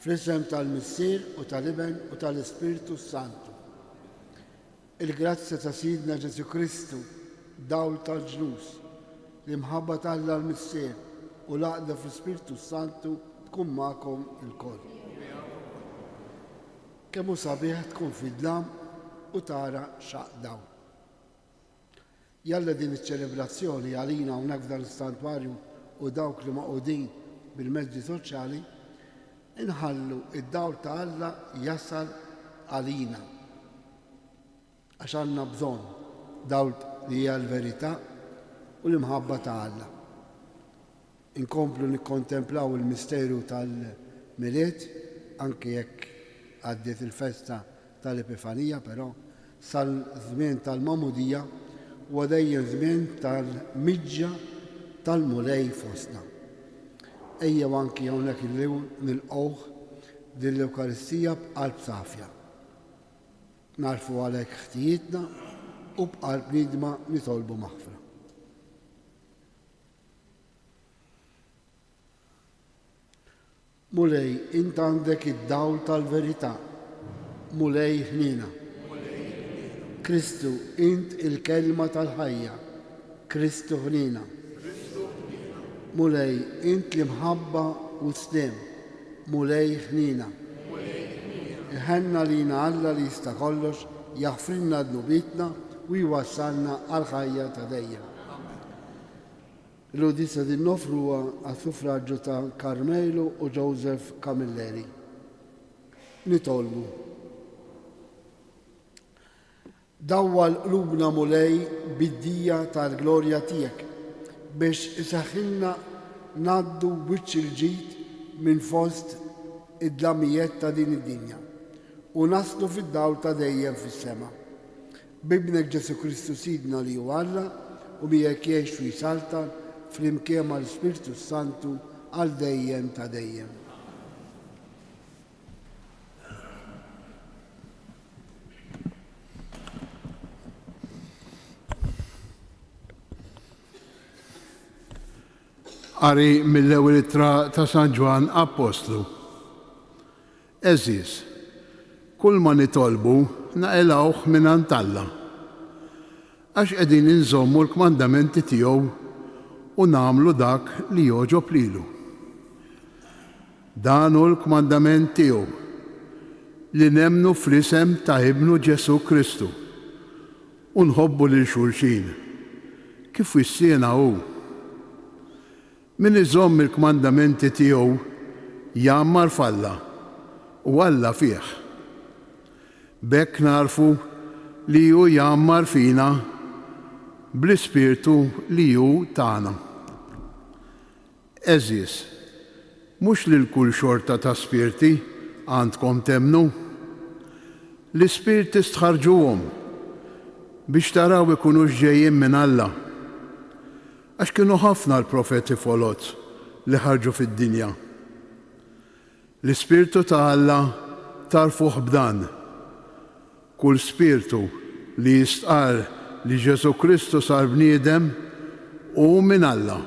Fl-isem tal-Missier u tal-Iben u tal-Ispirtu s-Santu. Il-grazzja ta' Sidna Ġesù Kristu, dawl tal-ġnus, l-imħabba t'Alla l-Missier u l-għaqda fl-Ispirtu s-Santu tkun magħkom ilkoll. Kemm hu sabiħ tkun fid-dlam u tara xaqq dawl. Jalla din iċ-ċelebrazzjoni għalina hawnhekk f'dan is-santwarju u dawk li magħqudin bil-mezzi soċjali, inħallu d-dawl ta' Alla jasal għalina. Għax għandna bżonn dawl li hija l-verità u l-imħabba ta' Alla. Inkomplu nikkontemplaw il-misteru tal-Milied anke jekk għaddiet il-festa tal-Epifanija, però sal-żmien tal-Magħmudija huwa dejjem żmien tal-miġja tal-Mulej fostna. Ejjew anki hawnhekk illum nilqgħuh din l-Ewkaristija b'qalb safja. Nagħrfu għalhekk ħtijietna u b'qalb niedma nitolbu maħfra. Mulej, int għandek id-dawl tal-verità. Mulej, ħniena. Kristu, int il-kelma tal-ħajja. Kristu, ħniena. Mulej, int l-imħabba u s-sliem. Mulej, ħniena. Iħenn għalina Alla li jista' kollox, jaħfrilna dnubietna u jwassalna għall-ħajja ta' dejjem. Il-quddiesa din noffruha għas-suffraġġju ta' Carmelo u Joseph Camilleri. Nitolbu. Dawwal qlubna Mulej bid-dija tal-glorja tiegħek biex iseħħilna ngħaddu wiċċ il-ġid minn fost id-dlamijiet ta' din id-dinja u naslu fid-dawl ta' dejjem fis-sema. B'Ibnek Ġesù Kristu Sidna li hu Alla u miegħek jgħix u jsaltan flimkien mal-Ispirtu s-Santu għal dejjem ta' dejjem. Qari mill-ewwel ittra ta' San Ġwann Appostlu. Għeżież, kulma nitolbu naqilgħuh mingħand Alla, għax qegħdin inżommu l-kmandamenti tiegħu u nagħmlu dak li jogħġob lilu. Dan hu l-kmandament tiegħu, li nemmnu fl-isem ta' Ibnu Ġesù Kristu u nħobbu lil xulxin, kif wissiena hu. Min iżomm il-kmandamenti tiegħu jgħammar f'Alla, u Alla fih. B'hekk nagħrfu li hu jgħammar fina bl-Ispirtu li hu tana. Għeżież, mhux lil kull xorta ta' spirti għandkom temmnu. L-ispirti stħarrġuhom biex taraw ikunux ġejjin minn Alla. Għax kienu ħafna l-profeti foloz li ħarġu fid-dinja. L-Ispirtu ta' Alla tagħrfuh b'dan, Kull spirtu li jistqarr li Ġesù Kristu sar bniedem hu minn Alla.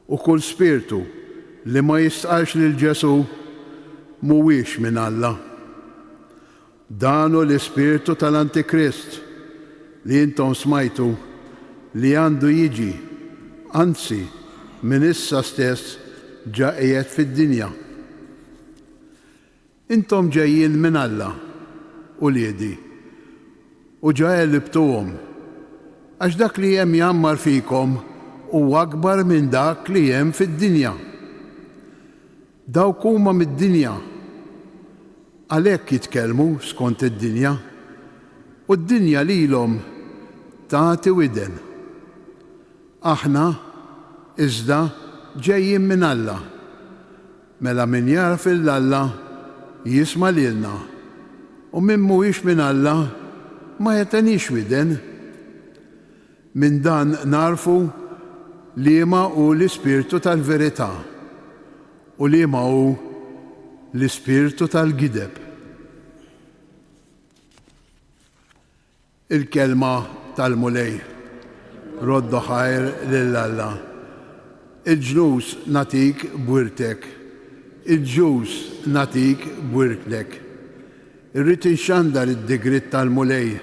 U kull spirtu li ma jistqarrx lil Ġesù mhuwiex minn Alla. Dan hu l-ispirtu tal-antikrist li intom smajtu li għandu jiġi, anzi, minn issa stess ġa qiegħed fid-dinja. Intom ġejjin minn Alla, uliedi, u ġa għelibtuhom, għax dak li hemm jgħammar fikom hu akbar minn dak li hemm fid-dinja. Dawk huma mid-dinja, għalhekk jitkellmu skont id-dinja, u d-dinja lilhom tagħti widen. Aħna, iżda, ġejjin minn Alla. Mela min jagħraf 'il Alla jisma' lilna, u min mhuwiex minn Alla ma jagħtiniex widen. Minn dan nagħrfu liema hu l-ispirtu tal-verità u liema hu l-ispirtu tal-gideb. Il-Kelma tal-Mulej. Roddu ħajr lil Alla. Il-ġnus nagħtik b'wirtek. Il-ġus nagħtik b'wirtlek. Irrid inxandar id-digriet tal-Mulej.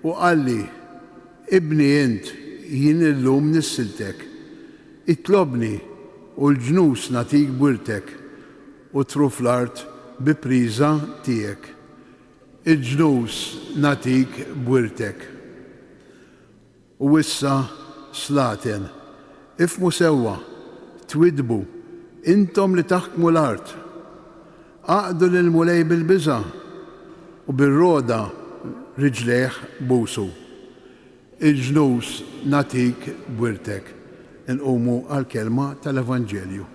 U qalli, Ibni int, jien illum nissiltek. Itlobni, u l-ġnus nagħtik b'wirtek, u truf l-art bi priża tiegħek. Il-ġnus nagħtik b'wirtek. U issa, slaten, ifhmu sewwa, twiddbu, intom li taħkmu l-art. Aqdu lill-Mulej bil-biża', u bir-rogħda riġlejh busu. Il-ġnus nagħtik b'wirtek. Inqumu għall-kelma tal-Evanġelju.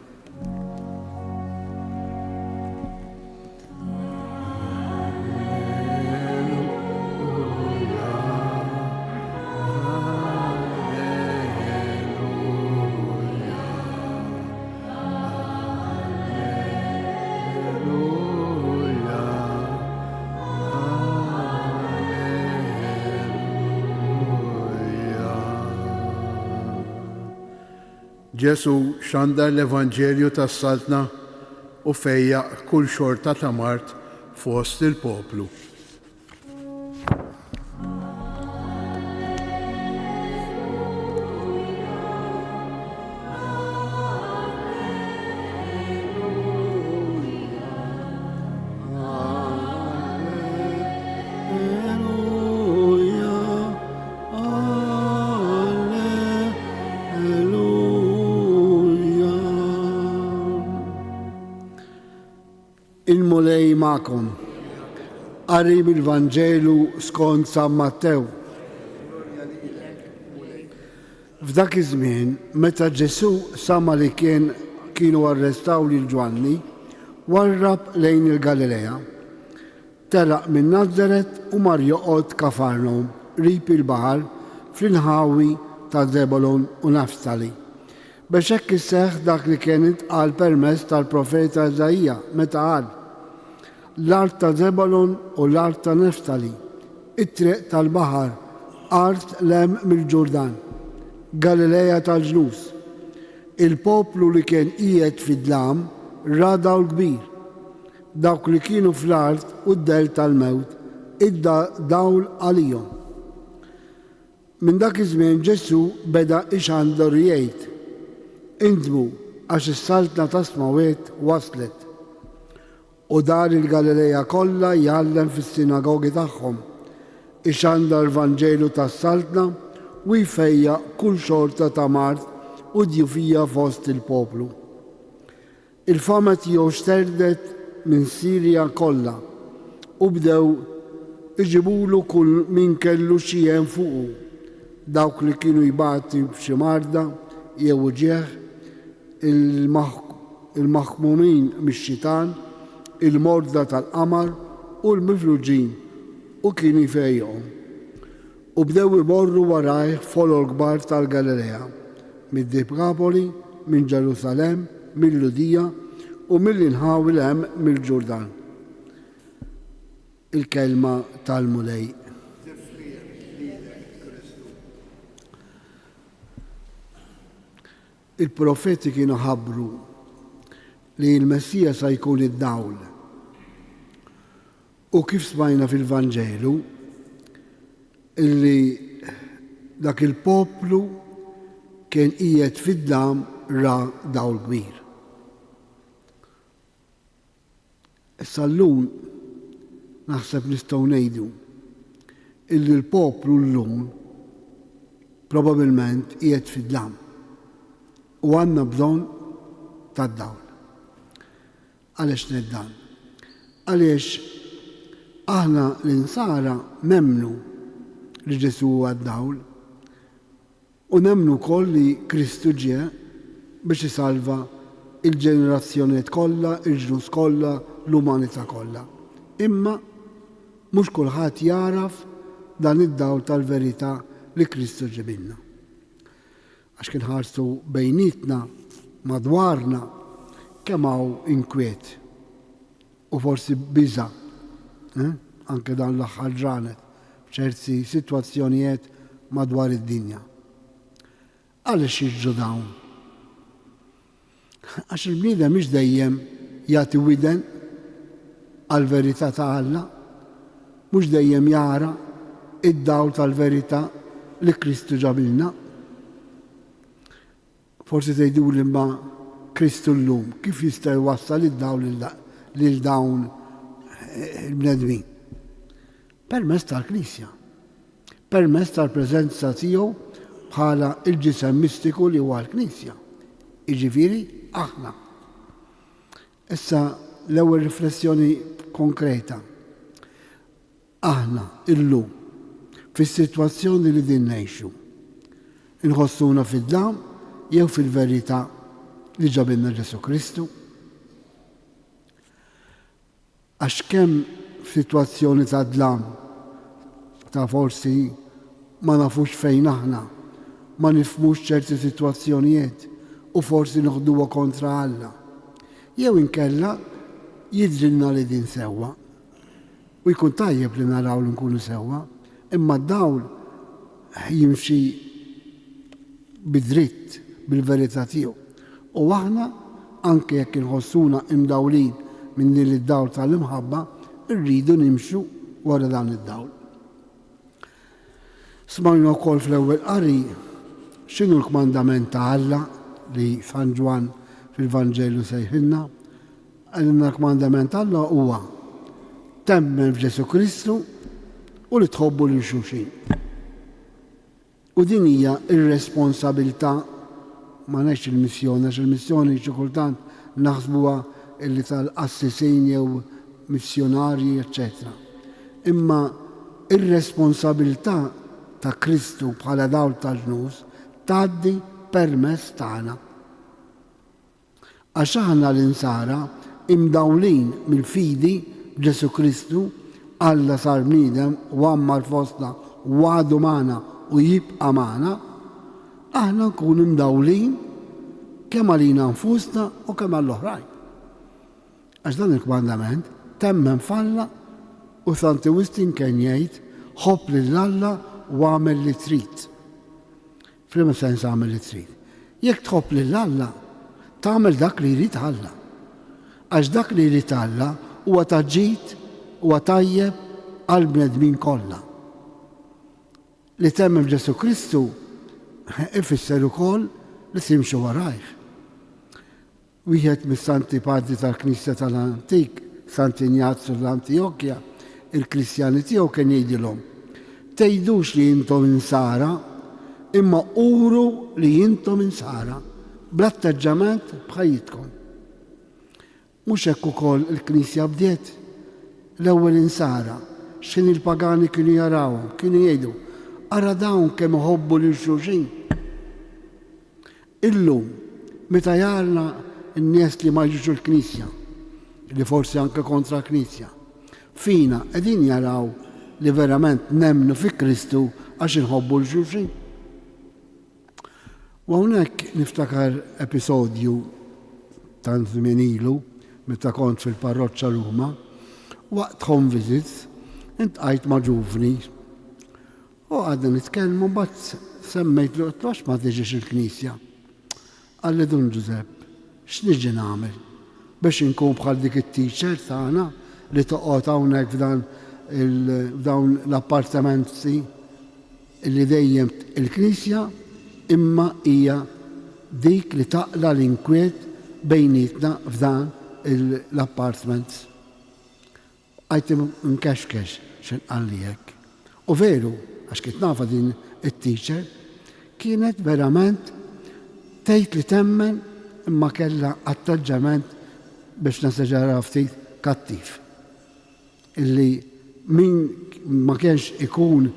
Ġesù xandar l-evanġelju tas-Saltna u fejjaq kull xorta ta' mard fost il-poplu. Il-Mulej magħkom. Qari mill-Vanġelu skont San Mattew. F'dak iż-żmien, meta Ġesù sama' li kien kienu arrestaw lil Ġwanni, warrab lejn il-Galilea. Telaq minn Nazaret u mar joqgħod Kafarnahum, qrib il-baħar, fl-inħawi ta' Żebulun u Naftali, biex hekk iseħħ dak li kien intqal permezz tal-profeta Iżaija, meta qal, L-art ta' Żebulun u l-art ta' Neftali, it-triq tal-baħar, art 'l hemm mill-Ġurdan, Galilea tal-ġnus. Il-poplu li kien qiegħed fid-dlam ra dawl kbir. Dawk li kienu fl-art u d-dell tal-mewt, idda dawl għalihom. Minn dak iż-żmien Ġesù beda jxandar u jgħid, Indmu, għax is-Saltna tas-Smawwiet waslet. U dar il-Galilea kollha jgħallem fis-sinagogi tagħhom, ixandar l-Vanġelu tas-Saltna u jfejjaq kull xorta ta' mard u djufija fost il-poplu. Il-fama tiegħu xterdet minn Sirja kollha, u bdew iġibulu kull min kellu xi hemm fuqu, dawk li kienu jbati b'xi marda jew uġigħ, il-maħkmumin mix-xitan, il-morda tal-qamar u l-mifluġin, u kien jfejjaqhom. U bdew imorru warajh folol kbar tal-Galilea, mid-Dekapoli, minn Ġerusalemm, mil-Lhudija, u mill-inħawi 'l hemm mill-Ġurdan. Il-Kelma tal-Mulej. Tifħir lilek, Kristu. Il-profeti kienu ħabbru li l-Messija sa jkun id-dawl. U kif smajna fil-Vanġelu, illi dak il-poplu kien qiegħed fid-dlam ra dawl kbir. Issa llum naħseb nistgħu ngħidu illi l-poplu llum probabilment qiegħed fid-dlam u għandna bżonn tad-dawl. Għaliex ngħid dan? Għaliex aħna l-Insara nemmnu li Ġesù huwa d-dawl u nemmnu wkoll li Kristu ġie biex isalva l-ġenerazzjonijiet kollha, il-ġnus kollha, l-umanità kollha. Imma mhux kulħadd jagħraf dan id-dawl tal-verità li Kristu ġibilna. Għax kien ħarsu bejnietna, madwarna, kemm hawn inkwiet u forsi biża', eh, anke dawn l-aħħar ġranet, f'ċerti sitwazzjonijiet madwar id-dinja. Għaliex jiġru dawn? Għax il-bniedem mhix dejjem jagħti widen għall-verità ta' Alla, mhux dejjem jara d-dawl tal-verità li Kristu ġabilna. Forsi tgħiduli imma Kristu llum kif jista' jwassal id-dawl lil dawn il-bnedmin? Permezz tal-Knisja. Permezz tal-preżenza tiegħu bħala l-ġisem mistiku li huwa l-Knisja. Jiġifieri aħna. Issa l-ewwel riflessjoni konkreta. Aħna, illum, fis-sitwazzjoni li qegħdin ngħixu, inħossuna fid-dlam jew fil-verità li ġabilna Ġesù Kristu? Għax kemm f'sitwazzjoni ta' dlam, ta' forsi ma nafux fejn aħna, ma nifhmux ċerti sitwazzjonijiet u forsi noħduha kontra Alla. Jew inkella jidhrilna li din sewwa. U jkun tajjeb li naraw li nkunu sewwa, imma d-dawl jimxi bid-dritt, bil-verità tiegħu. U aħna, anke jekk inħossuna imdawlin minn din id-dawl tal-imħabba, irridu nimxu wara dan id-dawl. Smajna wkoll fl-ewwel qari x'inhu l-kmandament ta' Alla li San Ġwann fil-Vanġelu sejħilna. Qalilna l-kmandament ta' Alla huwa temmen f'Ġesù Kristu u li tħobbu lil xulxin. U din hija r-responsabilità, ma ngħidx il-missjoni, għax il-missjoni xi kultant naħsbuha illi tal-qassisin jew missjunarji, eċċetera. Imma r-responsabilità ta' Kristu bħala dawl tal-ġnus tgħaddi permezz tagħna. Għax aħna l-Insara, imdawlin mill-fidi f'Ġesù Kristu, Alla sar bniedem u għammar fostna u għadu magħna u jibqa' magħna, aħna nkunu mdawlin kemm għalina nfusna u kemm għall-oħrajn. Għax dan il-kmandament temmen f'Alla u Santi Wistin kien jgħid ħobb lil Alla u agħmel li trid. F'liema sens agħmel li trid? Jekk tħobb lil Alla, tagħmel dak li jrid Alla. Għax dak li jrid Alla huwa ta' ġid, huwa tajjeb għall-bnedmin kollha. Li temmen f'Ġesù Kristu ifisser ukoll li timxi warajh. Wieħed mis-Santi Padri tal-Knisja tal-Antik, Sant'Injazju l-Antijokja, il-Kristjani tiegħu kien jgħidilhom, Tgħidux li intom Insara, imma uru li intom Insara bl-atteġġament b'ħajjitkom. Mhux hekk ukoll il-Knisja bdiet? L-ewwel Insara, x'ħin il-pagani kienu jarawhom, kienu jgħidu, Ara dawn kemm iħobbu lil xulxin! Illum, meta jarna n-nies li ma jiġux il-knisja, li forsi anke kontra l-knisja, fina qegħdin jaraw li verament nemmnu fi Kristu għax inħobbu 'l xulxin? U hawnhekk niftakar episodju tant żmien ilu meta kont fil-parroċċa Ruma, waqt home visits intqajt ma' ġuvni U qgħadna nitkellmu mbagħad semmejtlu għedtlu għax ma tiġix il-knisja. Qalli Dun Ġużepp, x'niġi nagħmel? Biex inkun bħal dik it-teacher tagħna li toqgħod hawnhekk f'dan f'dawn l-appartamenti li dejjem il-knisja imma hija dik li taqla' l-inkwiet bejnietna f'dan l-apartments. Bqajt inkexkex x'ħin qalli hekk. U veru, għax kint nafha din it-teacher, kienet verament tgħid li temmen imma kellha atteġġament biex nesaġeraw ftit kattiv. Illi min ma kienx ikun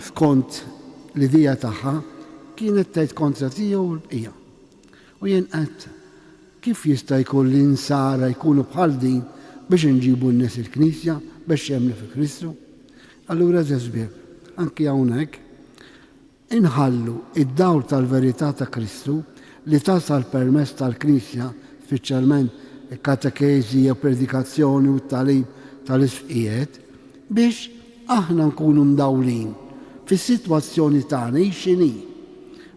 skont l-idea tagħha kienet tgħid kontra tiegħu u l-bqija. U jien għedt, Kif jista' jkun li Nsara jkunu bħal din biex inġibu n-nies il-Knisja biex jemmnu fi Kristu? Allura għeżież ħbieb, anki hawnhekk, inħallu d-dawl tal-verità ta' Kristu li tasal permezz tal-Knisja, speċjalment il-katekeżi jew predikazzjoni u t-tagħlim tal-isqfijiet, biex aħna nkunu mdawlin fis-sitwazzjoni tagħna hi x'inhi,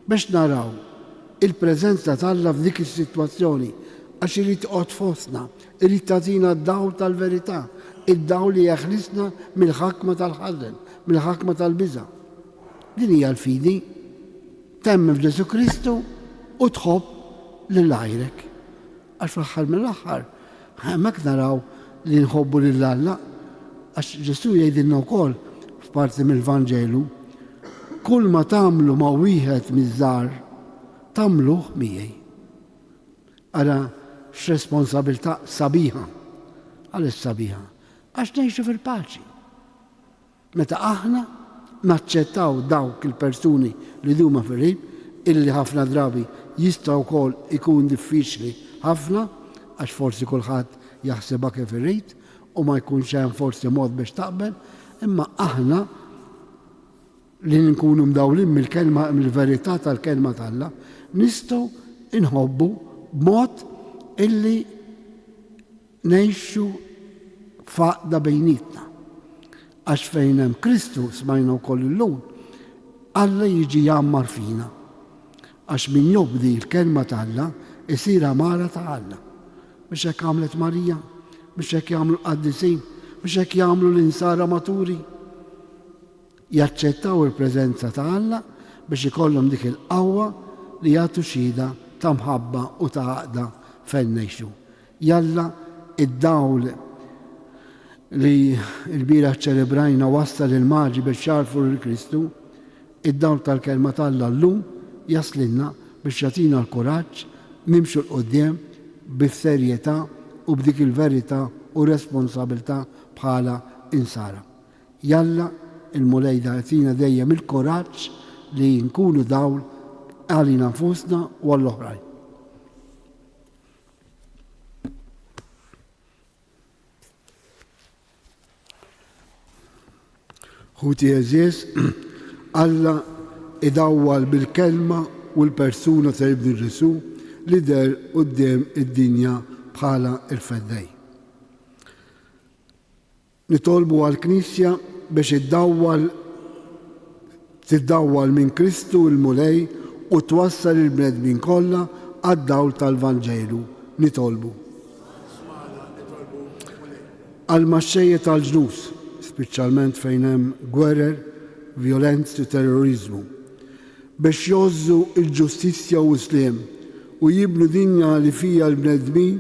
biex naraw il-preżenza t'Alla f'dik is-sitwazzjoni. Għax irid joqgħod fostna, irid jagħtina d-dawl tal-verità, id-dawl li jeħlisna mill-ħakma tal-ħażen, mill-ħakma tal-biża'. Din hija l-fidi. Temmen f'Ġesù Kristu u tħobb lil għajrek. Għax fl-aħħar mill-aħħar, hemmhekk naraw li nħobbu lil Alla, għax Ġesù jgħidilna wkoll f'parti mill-Vanġelu, Kull ma tagħmlu ma' wieħed miż-żgħar, tagħmluh miegħi. Ara x'responsabilità sabiħa! Għaliex sabiħa? Għax ngħixu fil-paċi. Meta aħna naċċettaw dawk il-persuni li huma fil-qrib, illi ħafna drabi jista' wkoll ikun diffiċli ħafna għax forsi kulħadd jaħsibha kif irid u ma jkunx hemm forsi mod biex taqbel, imma aħna li nkunu mdawlin mill-kelma mill-verità tal-kelma t'Alla, nistgħu nħobbu b'mod illi Ngħixu f'għaqda bejnietna. Għax fejn hemm Kristu, smajna wkoll illum, Alla jiġi jgħammar fina. Għax min jobdi l-kelma t'Alla jsir għamara ta' Alla. Mhux hekk għamlet Marija? Mhux hekk jagħmlu l-qaddisin? Mhux hekk jagħmlu l-insara maturi? Jaċċettaw il-preżenza ta' Alla biex ikollhom dik il-qawwa li jagħtu xhieda ta' mħabba u ta' għaqda fejn ngħixu. Jalla d-dawl li lbieraħ ċċelebrajna wassal lill-Maġi biex jagħrfu lil Kristu, id-dawl tal-Kelma t'Alla llum jaslilna biex jagħtina l-kuraġġ nimxu 'l quddiem bis-serjetà u b'dik il-verità u responsabilità bħala Insara. Jalla l-Mulej jagħtina dejjem il-kuraġġ li nkunu dawl għalina nfusna u għall-oħrajn. Ħuti għeżież, Alla idawwal bil-kelma u l-persuna ta' Ibnu Ġesù li deher quddiem id-dinja bħala l-Feddej. Nitolbu għall-Knisja biex iddawwal tiddawwal minn Kristu l-Mulej u twassal il-bnedmin kollha għad-dawl tal-Vanġelu. Nitolbu. Għall-maxxejja tal-ġnus, spiċjalment fejn hemm gwerer, vjolenzi u terroriżmu. Biex jgħożżu l-ġustizzja u s-sliem u jibnu dinja li fiha l-bnedmin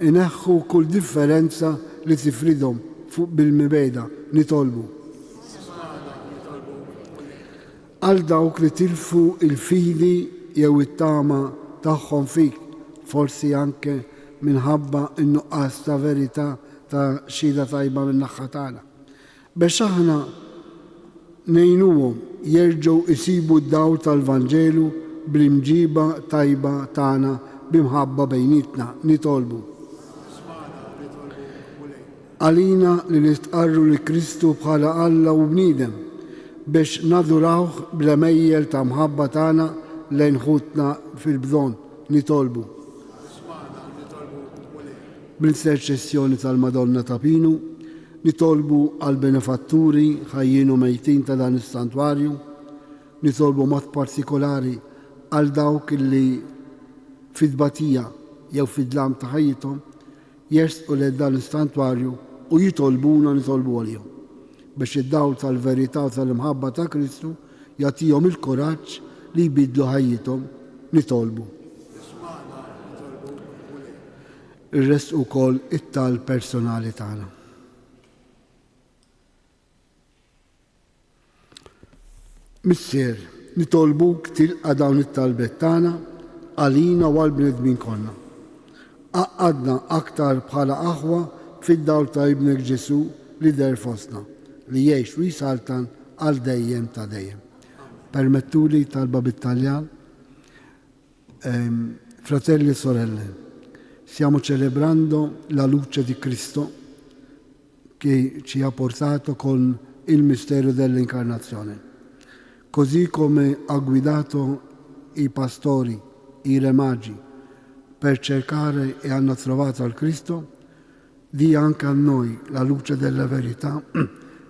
ineħħu kull differenza li tifridhom fuq bil-mibegħda, nitolbu. Għal dawk li tilfu l-fidi jew it-tama tagħhom fik, forsi anke minħabba n-nuqqas ta' verità ta' xhieda tajba min-naħa tagħna. Biex aħna ngħinuhom jerġgħu jsibu d-dawl tal-Vanġelu bl-imġiba tajba tagħna bi mħabba bejnietna, nitolbu. Għalina li nistqarru lil Kristu bħala Alla u bniedem, biex nadurawh bl-għemejjel ta' mħabba tagħna lejn ħutna fil-bżonn, nitolbu. Bl-interċessjoni tal-Madonna ta' Pinu, Nitolbu għall-benefatturi ħajjin u mejtin ta' dan is-santwarju, nitolbu mod partikolari għal dawk li fit-tbatija jew fid-dlam ta' ħajjithom jersqu lejn dan is-santwarju u jitolbuna nitolbu għalihom, biex id-dawl tal-verità u tal-imħabba ta' Kristu jagħtihom il-kuraġġ li jbiddlu ħajjithom. Nitolbu. Irressqu wkoll it-talb personali tagħna. Missier, nitolbuk tilqa' dawn it-talbiet tagħna għalina u għall-bnedmin kollha. Għaqqadna aktar bħala aħwa fid-dawl ta' Ibnek Ġesù li deher fostna, li jgħix u jsaltan għal dejjem ta' dejjem. Permettuli talba bit-Taljan. Ehm, fratelli e sorelle, stiamo celebrando la luce di Cristo che ci ha portato con il mistero dell'incarnazione. Così come ha guidato i pastori, i re magi, per cercare e hanno trovato al Cristo, dia anche a noi la luce della verità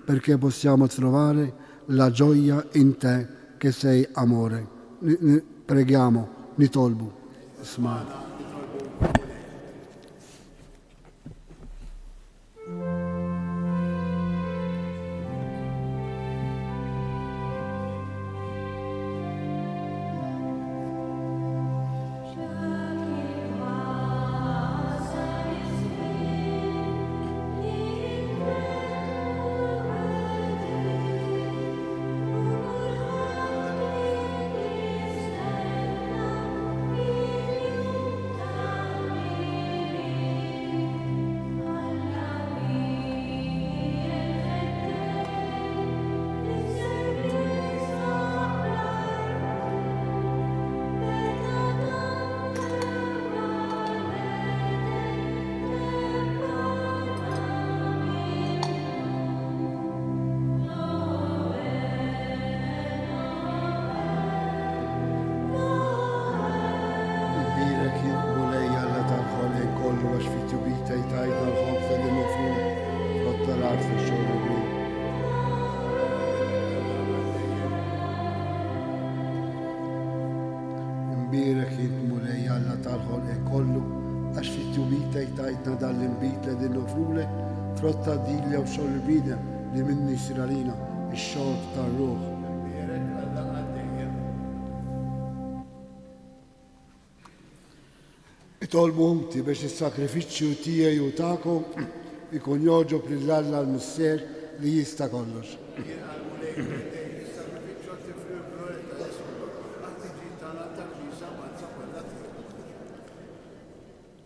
perché possiamo trovare la gioia in te che sei amore. Preghiamo, nitolbu. Smana. l-art u x-xogħol il-bniedem. Imbierek int Mulej Alla tal-ħolqien kollu, għax fi tjubitek tajtna dan l-inbid li qegħdin noffrulek, frott tad-dilja u xogħol il-bniedem li minnu jsir għalina x-xorb tar-ruħ. Imbierek Alla għal dejjem. Itolbu ħuti biex is-sagrifiċċju tiegħi u tagħkom ikun jogħġob lil Alla l-Missier li jista' kollox. Jilqa' l-Mulej f'idejh is-sagrifiċċju għat-tifħir u l-glorja ta' ismu, għat-tiġdid tagħna tal-Knisja mqaddsa kollha tiegħu.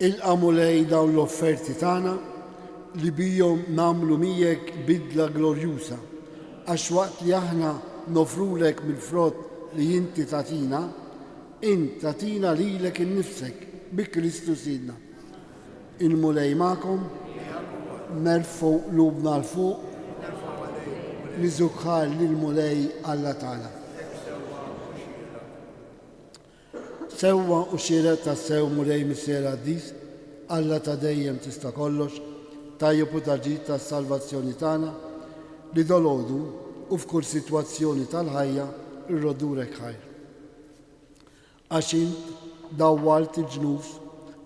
Ilqa' Mulej dawn l-offerti tagħna li bihom nagħmlu miegħek bidla glorjuża, għax waqt li aħna noffrulek mill-frott li inti tagħtina, Int tagħtina lilek innifsek bi Kristu Sidna. Il-Mulej magħkom. Nerfgħu qlubna 'l fuq. Niżukħar lill-Mulej Alla tagħna. Sewwa u xieraq tassew Mulej Missier Qaddis, Alla ta' dejjem tista' kollox, tajjeb u ta' ġid tas-salvazzjoni tagħna, li dolgħodu u f'kull sitwazzjoni tal-ħajja rroddulek ħajr. Għax int dawwalt il-ġnus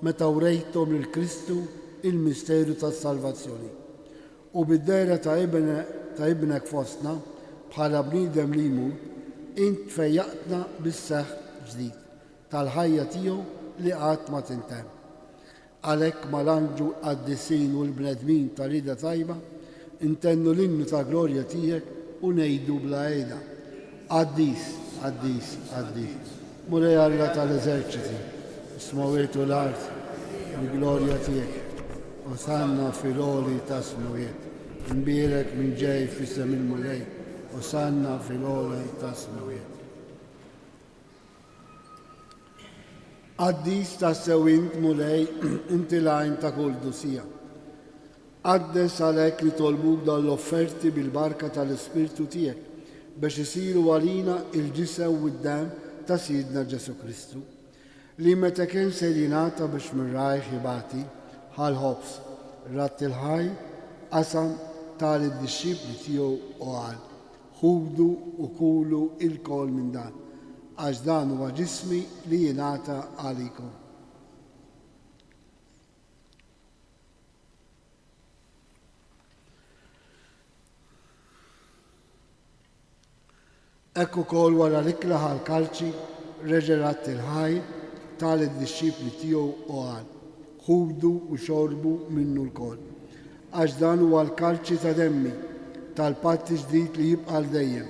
meta wrejthom lil Kristu il-misteru tas-salvazzjoni. U bid-dehra ta' ta' Ibnek fostna bħala bniedem li jmut, int fejjaqtna bis-seħħ ġdid tal-ħajja tiegħu li qatt ma tintemm. Għalhekk mal-anġlu l-qaddisin u l-bnedmin ta' rieda tajba ntennu l-innu ta' glorja tiegħek u ngħidu bla heda, Qaddis, qaddis, qaddis, Mulej Alla tal-eżerċiti, is-smewwiet u l-art mill-glorja tiegħek. Osanna fil-għoli tas-smewwiet. Imbierek min ġej f'isem il-Mulej. Osanna fil-għoli tas-smewwiet. Qaddis tassew int, Mulej, inti l-għajn ta' kull qdusija. Qaddes għalhekk nitolbuk dawn l-offerti bil-barka tal-Ispirtu tiegħek biex isiru għalina il-ġisem u d-demm ta' Sidna Ġesù Kristu, li meta kien ser jingħata biex minn rajh ibati, ħa l-ħobż, radd il-ħajr, qasam, ta lid-dixxipli tiegħu u qal, Ħudu u kulu ilkoll minn dan, għax dan huwa ġismi li jingħata għalikom. Hekk ukoll wara l-ikla ħa l-kalċi, reġa' radd il-ħajr, ta lid-dixxipli tiegħu u qal, Ħudu u xorbu minnu lkoll. Għax dan huwa l-kalċi ta' demmi, tal-patt il-ġdid li jibqa' għal dejjem,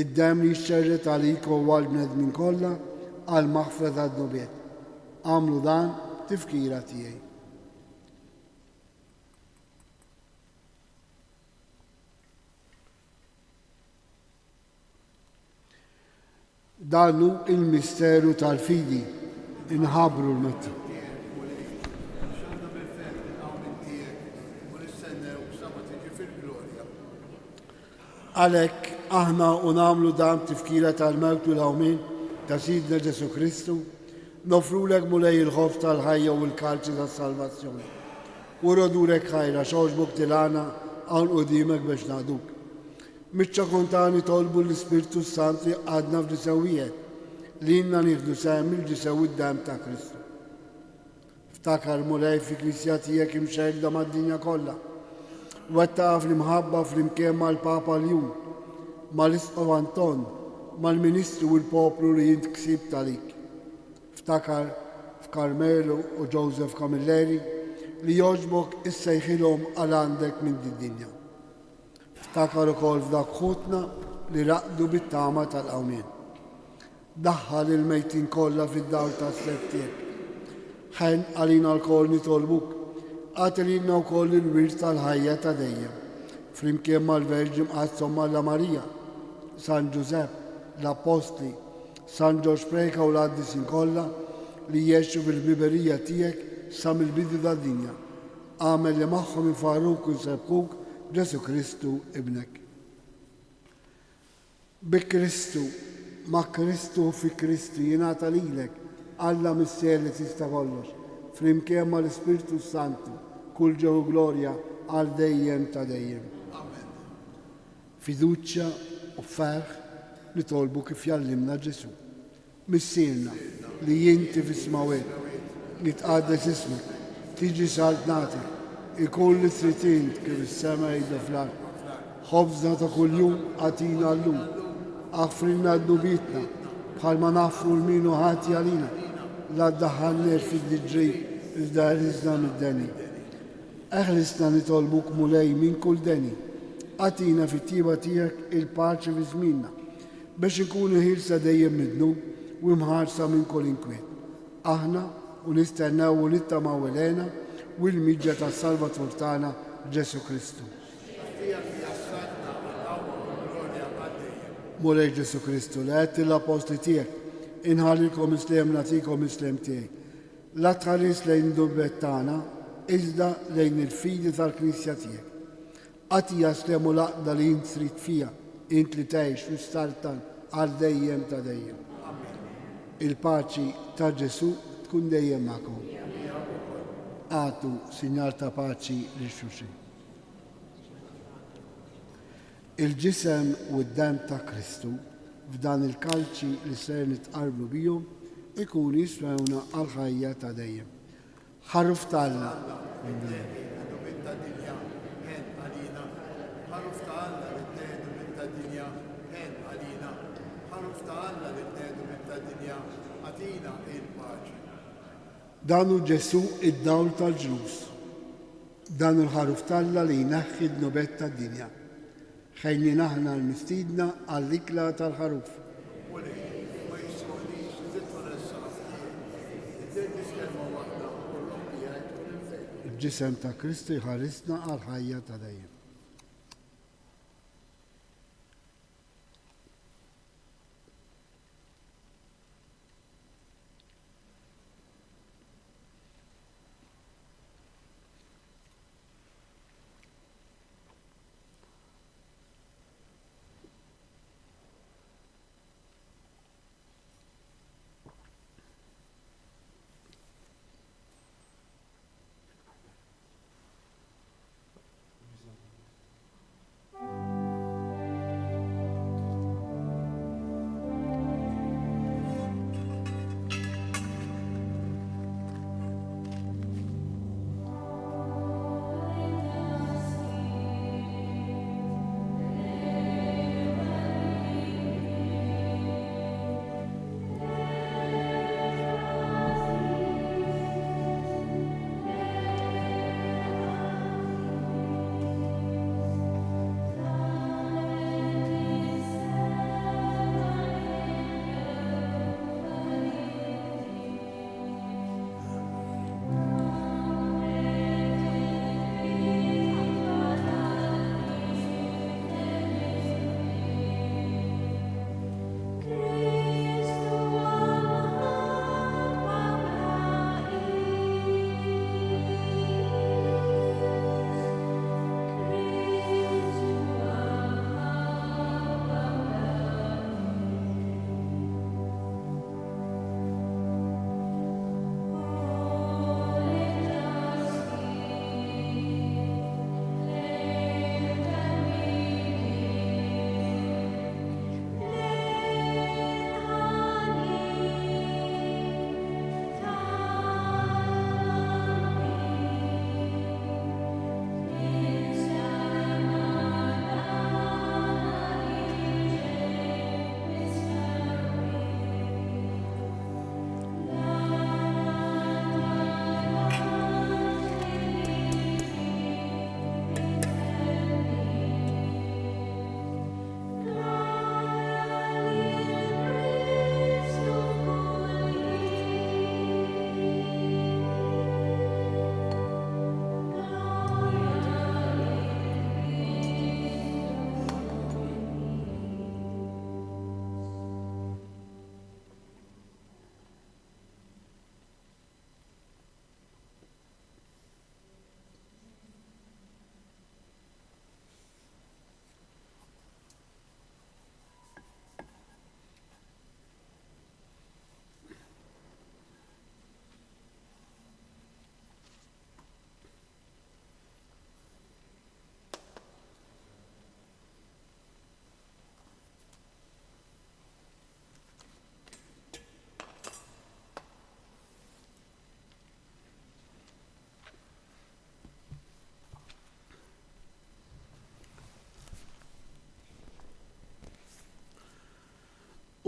id-demm li jixxerred għalikom u għall-bnedmin kollha għall-maħfra tad-dnubiet. Agħmlu dan b'tifkira tiegħi. Dan hu l-misteru tal-fidi, inħabbru l-mewt. Għalhekk, aħna u nagħmlu dan b'tifkira tal-mewt u l-qawmien ta' Sidna Ġesù Kristu, noffrulek Mulej il-ħobż tal-ħajja u l-kalċi tas-salvazzjoni. U rodulek ħajr għax għoġbok tilgħana hawn quddiemek biex naqduk. Miċ-ċokon tagħna nitolbu l-Ispirtu s-Santu jqaddna f'ġisem wieħed, lilna nieħdu sehem mill-ġisem u d-demm ta' Kristu. Ftakar, Mulej, fil-Knisja tiegħek imxerrda mad-dinja kollha. Wettaqha fl-imħabba flimkien mal-Papa Ljun, mal-Isqof Anton, mal-ministri u l-poplu li int ksibt għalik. Ftakar f'Carmelo u Joseph Camilleri li jogħġbok issejħilhom għal għandek minn did-dinja. Ftakar ukoll f'dawk ħutna li raqdu bit-tama tal-qawmien. Daħħal il-mejtin kollha fid-dawl tas-sebħ tiegħek. Ħenn għalina lkoll nitolbuk, agħti lilna wkoll il-wirt tal-ħajja ta' dejjem, flimkien mal-Verġni Mqaddsa Omm Alla Marija, San Ġużepp, l-Appostli, San Ġorġ Preca u l-qaddisin kollha li jgħexu fil-ħbiberija tiegħek sa mill-bidu tad-dinja. Agħmel li magħhom infaħħruk u nsebbħuk b'Ġesù Kristu Ibnek. Bi Kristu, ma' Kristu u fi Kristu jingħata lilek, Alla Missier li tista' kollox, flimkien mal-Ispirtu s-Santu, kull ġieħ u glorja. Għal dejjem ta' dejjem. Amen. Fiduċja u ferħ nitolbu kif jgħallimna Ġesù. Missierna, li inti fis-smawwiet, jitqaddes ismek, tiġi saltnatek, ikun li trid int kif is-sema jiddu fl-art. Ħobżna ta' kuljum agħtina llum. Aħfrilna dnubietna, bħalma naħfru 'l min hu ħati għalina. La ddaħħalniex fit-tiġrib, iżda eħlisna mid-deni. Eħlisna nitolbuk Mulej minn kull deni. Agħtina fit-tjieba tiegħek il-paċi fi żmienna, biex inkunu ħielsa dejjem mid-dnub u imħarsa minn kull inkwiet. Aħna u nistennew u nittamaw il-hena u l-miġja tas-Salvatur tagħna Ġesù Kristu. Għax tiegħek hija s-saltna, il-qawwa u l-glorja għal dejjem. Mulej Ġesù Kristu, li għedt lill-appostli tiegħek, Inħallilkom is-sliem nagħtikom is-sliem tiegħi. La tħares lejn id-dubbiet tagħna, iżda lejn il-fidi tal-Knisja tiegħek. Agħtiha s-sliem u l-għaqda li int trid fiha, int li tgħix u ssaltan għal dejjem ta' dejjem. Il-paċi ta' Ġesù tkun dejjem magħkom. Agħtu sinjal ta' paċi lil xulxin. Il-Ġisem u d-Demm ta' Kristu f'dan il-kalċi li ser nitqarbnu bihom ikunu jiswewna għall-ħajja ta' dejjem. Ħaruf t'Alla li tneħħi d-dnubiet tad-dinja, ħenn għalina. Ħaruf ta' Alla li tneħħi d-dnubiet tad-dinja, ħenn għalina. Ħaruf ta' Alla li tneħħi d-dnubiet tad-dinja, agħtina il-paċi. Dan hu Ġesù id-dawl tal-ġnus. Dan hu l-Ħaruf t'Alla li jneħħi d-dnubiet tad-dinja. Ħejnin aħna l-mistiedna għall-ikla tal-Ħaruf. Mulej, ma jistħoqqlix li tidħol għas-saqaf tiegħi. Idher biss kelma waħda u r-ruħ tiegħi tkun imfejqa. Il-ġisem ta' Kristu jħarisna għall-ħajja ta' dejjem.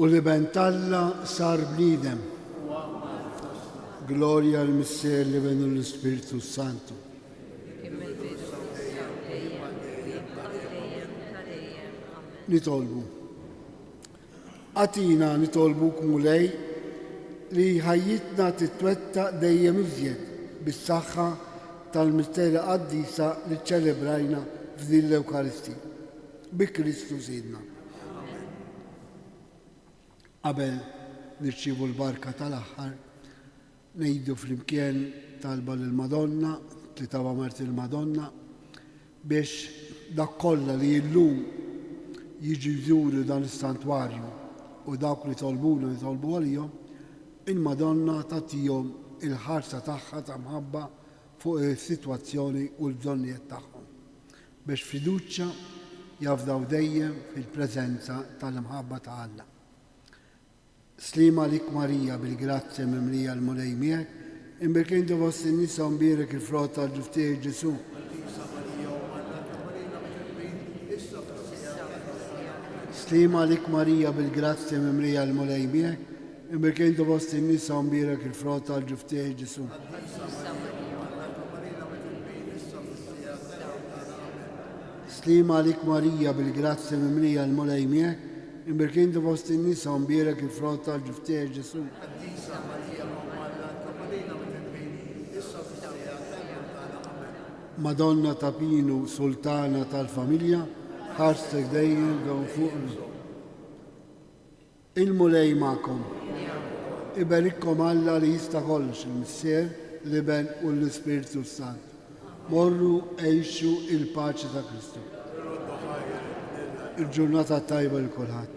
U l-Iben t'Alla sar bniedem. Glorja l-Missier, l-Iben u l-Ispirtu Santu. Nitolbu. Agħtina nitolbuk Mulej li ħajjitna titwettaq dejjem iżjed bis-saħħa tal-misteri qaddisa li ċċelebrajna f'din l-Ewkaristija. Bi Kristu Sidna. Qabel nirċievu l-barka tal-aħħar, ngħidu flimkien talba lill-Madonna, Tlieta Marti l-Madonna, biex dawk kollha li llum jiġu jżuru dan is-santwarju u dawk li tolbuna nitolbu għalihom, il-Madonna tagħtihom il-ħarsa tagħha ta' mħabba fuq is-sitwazzjoni u l-bżonnijiet tagħhom, biex b'fiduċja jafdaw dejjem fil-preżenza tal-imħabba ta' Alla. Sliem għalik Marija bil-grazzja mimlija l-Mulej miegħek, imbierka inti fost in-nisa u mbierek il-frott tal-ġuf tiegħek Ġesù. Qaddisa Marija Omm Alla itlob għalina midinbin, issa u fis-siegħa tal-mewt tagħna. Amen. Sliem għalik Marija bil-grazzja mimlija l-Mulej miegħek, imbierka inti fost in-nisa u mbierek il-frott tal-ġuf tiegħek Ġesù. Qaddisa Marija Omm Alla itlob għalina midinbin, issa u fis-siegħa tal-mewt tagħna. Amen. Sliem għalik Marija bil-grazzja mimlija l-Mulej miegħek, Imbierek inti fost in-nisa u mbierek il-frott tal-ġuf tiegħek Ġesù. Qaddisa Marija Omm Alla itlob għalina midinbin, issa u fis-siegħa tal-mewt tagħna. Amen. Madonna ta' Pinu, Sultana tal-familja, ħarstek dejjem tkun fuqna. Il-Mulej magħkom. Iberikkom Alla li jista' kollox, il-Missier, l-Iben u l-Ispirtu s-Santu. Morru għixu il-paċi ta' Kristu. Il-ġurnata t-tajba lil kulħadd.